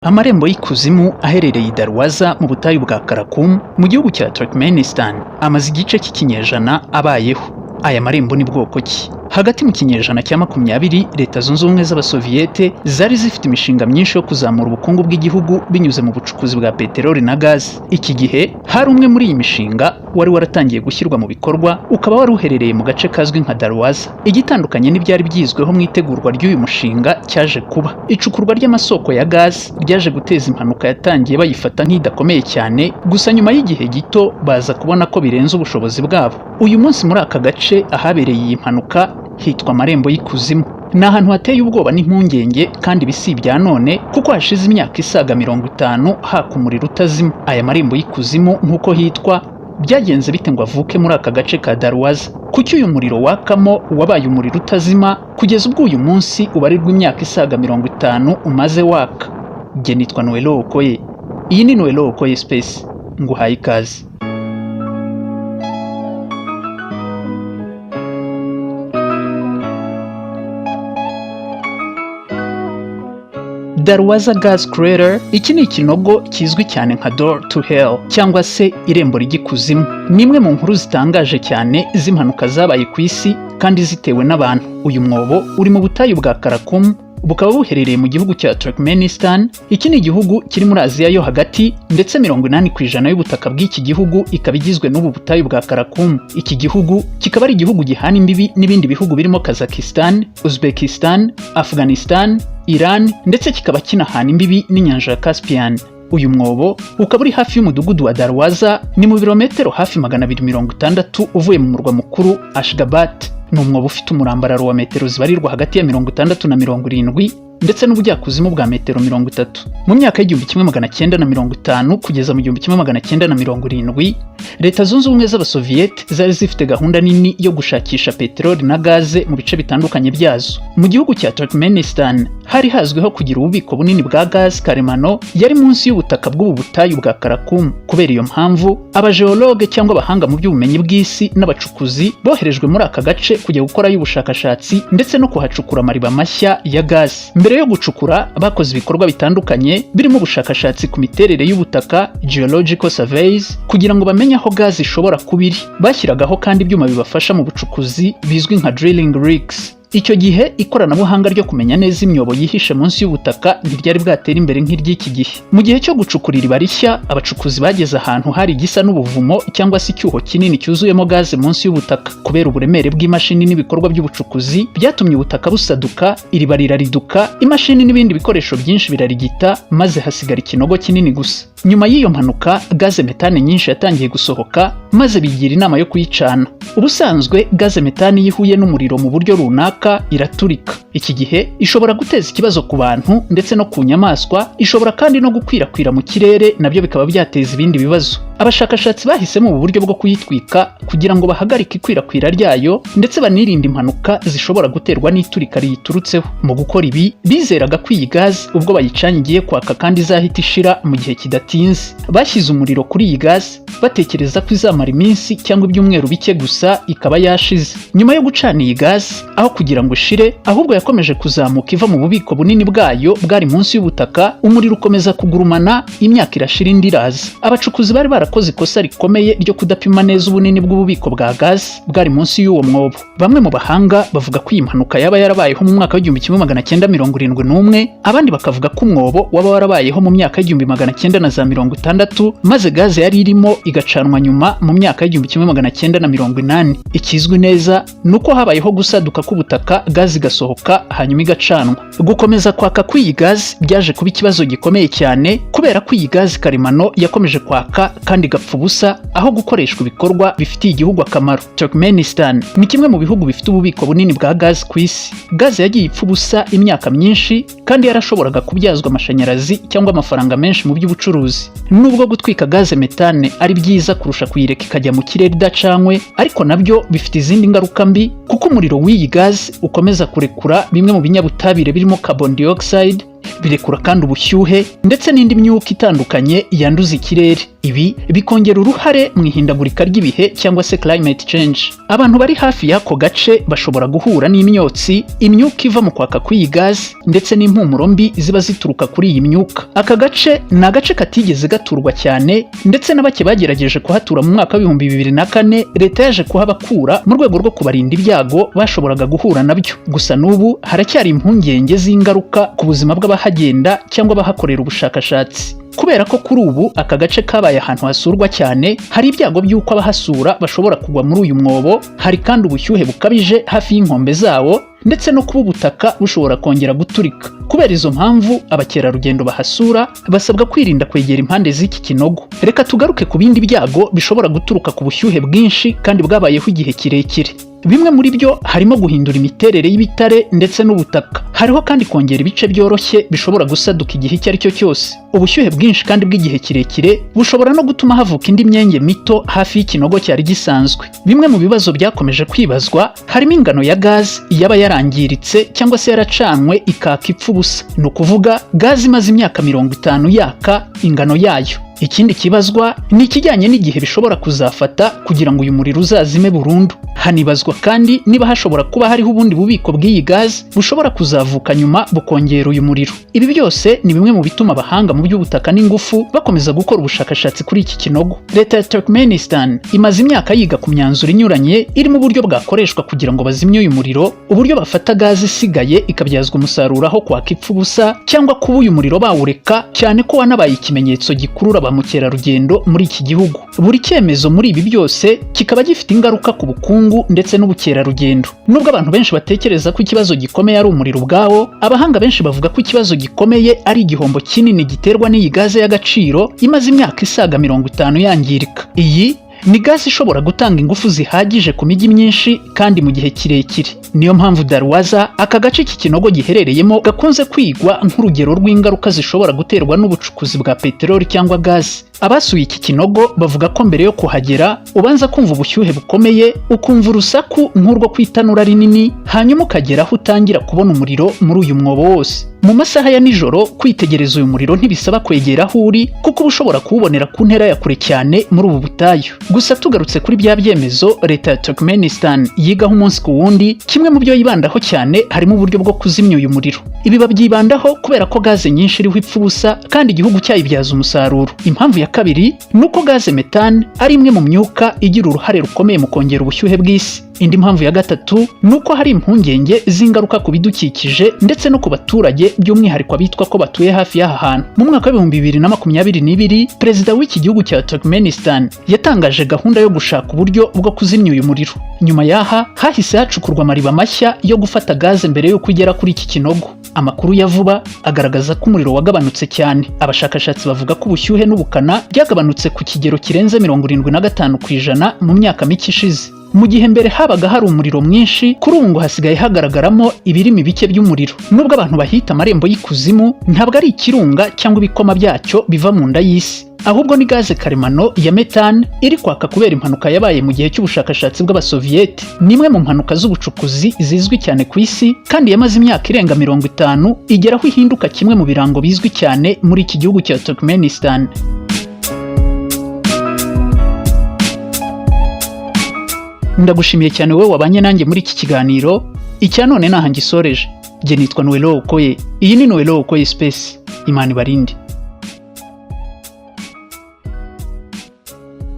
Amarembo y'ikuzimu aherereye i Darwaza mu butayu bwa Karakum mu gihugu cya Turkmenistan amaze igice cy'ikinyejana abayeho. Aya marembo ni bwoko ki? Hagati mu kinyejana cya 20, Leta Zunze Ubumwe z'Abasoviyete zari zifite imishinga myinshi yo kuzamura ubukungu bw'igihugu binyuze mu bucukuzi bwa peteroli na gazi. Iki gihe hari umwe muri iyi mishinga wari waratangiye gushyirwa mu bikorwa, ukaba wari uherereye mu gace kazwi nka Darwaza. Igitandukanye n'ibyari byizweho mu itegurwa ry'uyu mushinga cyaje kuba icukurwa ry'amasoko ya gazi ryaje guteza impanuka yatangiye bayifata nk'idakomeye cyane, gusa nyuma y'igihe gito baza kubona ko birenze ubushobozi bwabo. Uyu munsi muri aka gace ahabereye iyi mpanuka hitwa amarembo y'ikuzimu. Ni ahantu hateye ubwoba n'impungenge, kandi ibi si ibya none kuko hashize imyaka isaga 50 haka umuriro utazima. Aya marembo y'ikuzimu nk'uko hitwa, byagenze bite ngo avuke muri aka gace ka Darwaza? Kuki uyu muriro wakamo wabaye umuriro utazima kugeza ubwo uyu munsi ubarirwa imyaka isaga 50 umaze waka? Jye nitwa Noelo Okoye, iyi ni Noelo Okoye Space, nguhaye ikaze. Darwaza Gas Crater, iki ni ikinogo kizwi cyane nka Door to Hell cyangwa se irembo ry'ikuzimu. Ni imwe mu nkuru zitangaje cyane z'impanuka zabaye ku isi kandi zitewe n'abantu. Uyu mwobo uri mu butayu bwa Karakum, bukaba buherereye mu gihugu cya Turkmenistan. Iki ni igihugu kiri muri Aziya yo hagati, ndetse 80% y'ubutaka bw'iki gihugu ikaba igizwe n'ubu butayu bwa Karakum. Iki gihugu kikaba ari igihugu gihana imbibi n'ibindi bihugu birimo Kazakhstan, Uzbekistan, Afghanistan, Iran, ndetse kikaba kinahana imbibi n'inyanja ya Caspian. Uyu mwobo ukaba uri hafi y'umudugudu wa Darwaza, ni mu birometero hafi 260 uvuye mu murwa mukuru Ashgabat. Ni umwobo ufite umurambararo wa metero zibarirwa hagati ya 60 na 70 ndetse n'ubujyakuzimu bwa metero 30. Mu myaka y'1950 kugeza mu 1970, Leta Zunze Ubumwe z'Abasoviyete zari zifite gahunda nini yo gushakisha peteroli na gaze mu bice bitandukanye byazo. Mu gihugu cya Turkmenistan hari hazwiho kugira ububiko bunini bwa gaze karemano yari munsi y'ubutaka bw'ubu butayu bwa Karakum. Kubera iyo mpamvu, abageologue cyangwa abahanga mu by'ubumenyi bw'isi n'abacukuzi boherejwe muri aka gace kujya gukorayo ubushakashatsi ndetse no kuhacukura amariba mashya ya gaze. Mbere yo gucukura bakoze ibikorwa bitandukanye birimo ubushakashatsi ku miterere y'ubutaka, geological surveys, kugira ngo bamenye aho gaze ishobora kuba iri. Bashyiragaho kandi ibyuma bibafasha mu bucukuzi bizwi nka drilling rigs. Icyo gihe ikoranabuhanga ryo kumenya neza imyobo yihishe munsi y'ubutaka ntiryari bwatere imbere nk'iry'iki gihe. Mu gihe cyo gucukura iriba rishya, abacukuzi bageze ahantu hari igisa n'ubuvumo cyangwa se icyuho kinini cyuzuyemo gaze munsi y'ubutaka. Kubera uburemere bw'imashini n'ibikorwa by'ubucukuzi byatumye ubutaka busaduka, iriba rirariduka, imashini n'ibindi bikoresho byinshi birarigita, maze hasigara ikinogo kinini gusa. Nyuma y'iyo mpanuka, gaze metane nyinshi yatangiye gusohoka, maze bigira inama yo kuyicana. Ubusanzwe gaze metane iyo ihuye n'umuriro mu buryo runaka iraturika. Iki gihe ishobora guteza ikibazo ku bantu ndetse no ku nyamaswa, ishobora kandi no gukwirakwira mu kirere, nabyo bikaba byateza ibindi bibazo. Abashakashatsi bahisemo ubu buryo bwo kuyitwika kugira ngo bahagarike ikwirakwira ryayo ndetse banirinde impanuka zishobora guterwa n'iturika riyiturutseho. Mu gukora ibi, bizeraga ko iyi gaze ubwo bayicanye igiye kwaka kandi izahita ishira mu gihe kidatinze. Bashyize umuriro kuri iyi gaze batekereza ko izamara iminsi cyangwa ibyumweru bike gusa ikaba yashize. Nyuma yo gucana iyi gaze, aho kugira ngo ishire, ahubwo yakomeje kuzamuka iva mu bubiko bunini bwayo bwari munsi y'ubutaka, umuriro ukomeza kugurumana, imyaka irashira indi iraza. Abacukuzi bari barakoze ikosa rikomeye ryo kudapima neza ubunini bw'ububiko bwa gaze bwari munsi y'uwo mwobo. Bamwe mu bahanga bavuga ko iyi mpanuka yaba yarabayeho mu mwaka w'1971, abandi bakavuga ko umwobo waba warabayeho mu myaka y'1960, maze gaze yari irimo igacanwa nyuma mu myaka y'1980. Ikizwi neza ni uko habayeho gusaduka k'ubutaka, gaze igasohoka hanyuma igacanwa. Gukomeza kwaka kw'iyi gaze byaje kuba ikibazo gikomeye cyane kubera ko iyi gaze karemano yakomeje kwaka kandi igapfa ubusa aho gukoreshwa ibikorwa bifitiye igihugu akamaro. Turkmenistan ni kimwe mu bihugu bifite ububiko bunini bwa gaze ku isi. Gaze yagiye ipfa ubusa imyaka myinshi kandi yarashoboraga kubyazwa amashanyarazi cyangwa amafaranga menshi mu by'ubucuruzi. Nubwo gutwika gaze metane ari byiza kurusha kuyireka ikajya mu kirere idacanywe, ariko nabyo bifite izindi ngaruka mbi kuko umuriro w'iyi gaze ukomeza kurekura bimwe mu binyabutabire birimo carbon dioxide. Birekura kandi ubushyuhe ndetse n'indi myuka itandukanye yanduza ikirere. Ibi bikongera uruhare mu ihindagurika ry'ibihe cyangwa se climate change. Abantu bari hafi y'ako gace bashobora guhura n'imyotsi, imyuka iva mu kwaka kw'iyi gazi ndetse n'impumuro mbi ziba zituruka kuri iyi myuka. Aka gace ni agace katigeze gaturwa cyane, ndetse na bake bagerageje kuhatura mu mwaka wa 2004, leta yaje kuhabakura mu rwego rwo kubarinda ibyago bashoboraga guhura nabyo. Gusa n'ubu haracyari impungenge z'ingaruka ku buzima bw'abahagenda cyangwa abahakorera ubushakashatsi. Kubera ko kuri ubu aka gace kabaye ahantu hasurwa cyane, hari ibyago by'uko abahasura bashobora kugwa muri uyu mwobo. Hari kandi ubushyuhe bukabije hafi y'inkombe zawo, ndetse no kuba ubutaka bushobora kongera guturika. Kubera izo mpamvu, abakerarugendo bahasura basabwa kwirinda kwegera impande z'iki kinogo. Reka tugaruke ku bindi byago bishobora guturuka ku bushyuhe bwinshi kandi bwabayeho igihe kirekire. Bimwe muri byo harimo guhindura imiterere y'ibitare ndetse n'ubutaka. Hariho kandi kongera ibice byoroshye bishobora gusaduka igihe icyo ari cyo cyose. Ubushyuhe bwinshi kandi bw'igihe kirekire bushobora no gutuma havuka indi myenge mito hafi y'ikinogo cyari gisanzwe. Bimwe mu bibazo byakomeje kwibazwa harimo ingano ya gazi yaba yarangiritse cyangwa se yaracanywe ikaka ipfa ubusa, ni ukuvuga gazi imaze imyaka 50 yaka, ingano yayo. Ikindi kibazwa ni ikijyanye n'igihe bishobora kuzafata kugira ngo uyu muriro uzazime burundu. Hanibazwa kandi niba hashobora kuba hariho ubundi bubiko bw'iyi gazi bushobora kuzavuka nyuma bukongera uyu muriro. Ibi byose ni bimwe mu bituma abahanga mu by'ubutaka n'ingufu bakomeza gukora ubushakashatsi kuri iki kinogo. Leta ya Turkmenistan imaze imyaka yiga ku myanzuro inyuranye irimo uburyo bwakoreshwa kugira ngo bazimye uyu muriro, uburyo bafata gazi isigaye ikabyazwa umusaruro aho kwaka ipfa ubusa, cyangwa kuba uyu muriro bawureka, cyane ko wanabaye ikimenyetso gikurura ba mukerarugendo muri iki gihugu. Buri cyemezo muri ibi byose kikaba gifite ingaruka ku bukungu ndetse n'ubukerarugendo. Nubwo abantu benshi batekereza ko ikibazo gikomeye ari umuriro ubwawo, abahanga benshi bavuga ko ikibazo gikomeye ari igihombo kinini giterwa n'iyi gaze y'agaciro imaze imyaka isaga 50 yangirika. Iyi ni gaze ishobora gutanga ingufu zihagije ku mijyi myinshi kandi mu gihe kirekire. Niyo mpamvu Darwaza, aka gace iki kinogo giherereyemo, gakunze kwigwa nk'urugero rw'ingaruka zishobora guterwa n'ubucukuzi bwa peteroli cyangwa gaze. Abasuye iki kinogo bavuga ko mbere yo kuhagera ubanza kumva ubushyuhe bukomeye, ukumva urusaku nk'urwo ku itanura rinini, hanyuma ukagera aho utangira kubona umuriro muri uyu mwobo wose. Mu masaha ya nijoro, kwitegereza uyu muriro ntibisaba kwegera aho uri, kuko uba ushobora kuwubonera ku ntera ya kure cyane muri ubu butayu. Gusa tugarutse kuri bya byemezo leta ya Turkmenistan yigaho umunsi ku wundi, kimwe mu byo yibandaho cyane harimo uburyo bwo kuzimya uyu muriro. Ibi babyibandaho kubera ko gaze nyinshi iriho ipfa ubusa kandi igihugu cyayibyaza umusaruro. Impamvu ya kabiri ni uko gaze metane ari imwe mu myuka igira uruhare rukomeye mu kongera ubushyuhe bw'isi. Indi mpamvu ya gatatu ni uko hari impungenge z'ingaruka ku bidukikije ndetse no ku baturage, by'umwihariko abitwa ko batuye hafi y'aha hantu. Mu mwaka wa 2022, perezida w'iki gihugu cya Turkmenistan yatangaje gahunda yo gushaka uburyo bwo kuzimya uyu muriro. Nyuma y'aha hahise hacukurwa amariba mashya yo gufata gaze mbere y'uko ugera kuri iki kinogo. Amakuru ya vuba agaragaza ko umuriro wagabanutse cyane. Abashakashatsi bavuga ko ubushyuhe n'ubukana byagabanutse ku kigero kirenze 75% mu myaka mike ishize. Mu gihe mbere habaga hari umuriro mwinshi, kuri ubu ngo hasigaye hagaragaramo ibirimi bike by'umuriro. Nubwo abantu bahita amarembo y'ikuzimu, ntabwo ari ikirunga cyangwa ibikoma byacyo biva mu nda y'isi, ahubwo ni gaze karemano ya metane iri kwaka kubera impanuka yabaye mu gihe cy'ubushakashatsi bw'Abasoviyeti. Ni imwe mu mpanuka z'ubucukuzi zizwi cyane ku isi kandi yamaze imyaka irenga 50, igera aho ihinduka kimwe mu birango bizwi cyane muri iki gihugu cya Turkmenistan. Ndagushimiye cyane wowe wabanye nanjye muri iki kiganiro. Icya none naha ngisoreje. Jye nitwa Noelo Okoye, iyi ni Noelo Okoye Space. Imana ibarinde.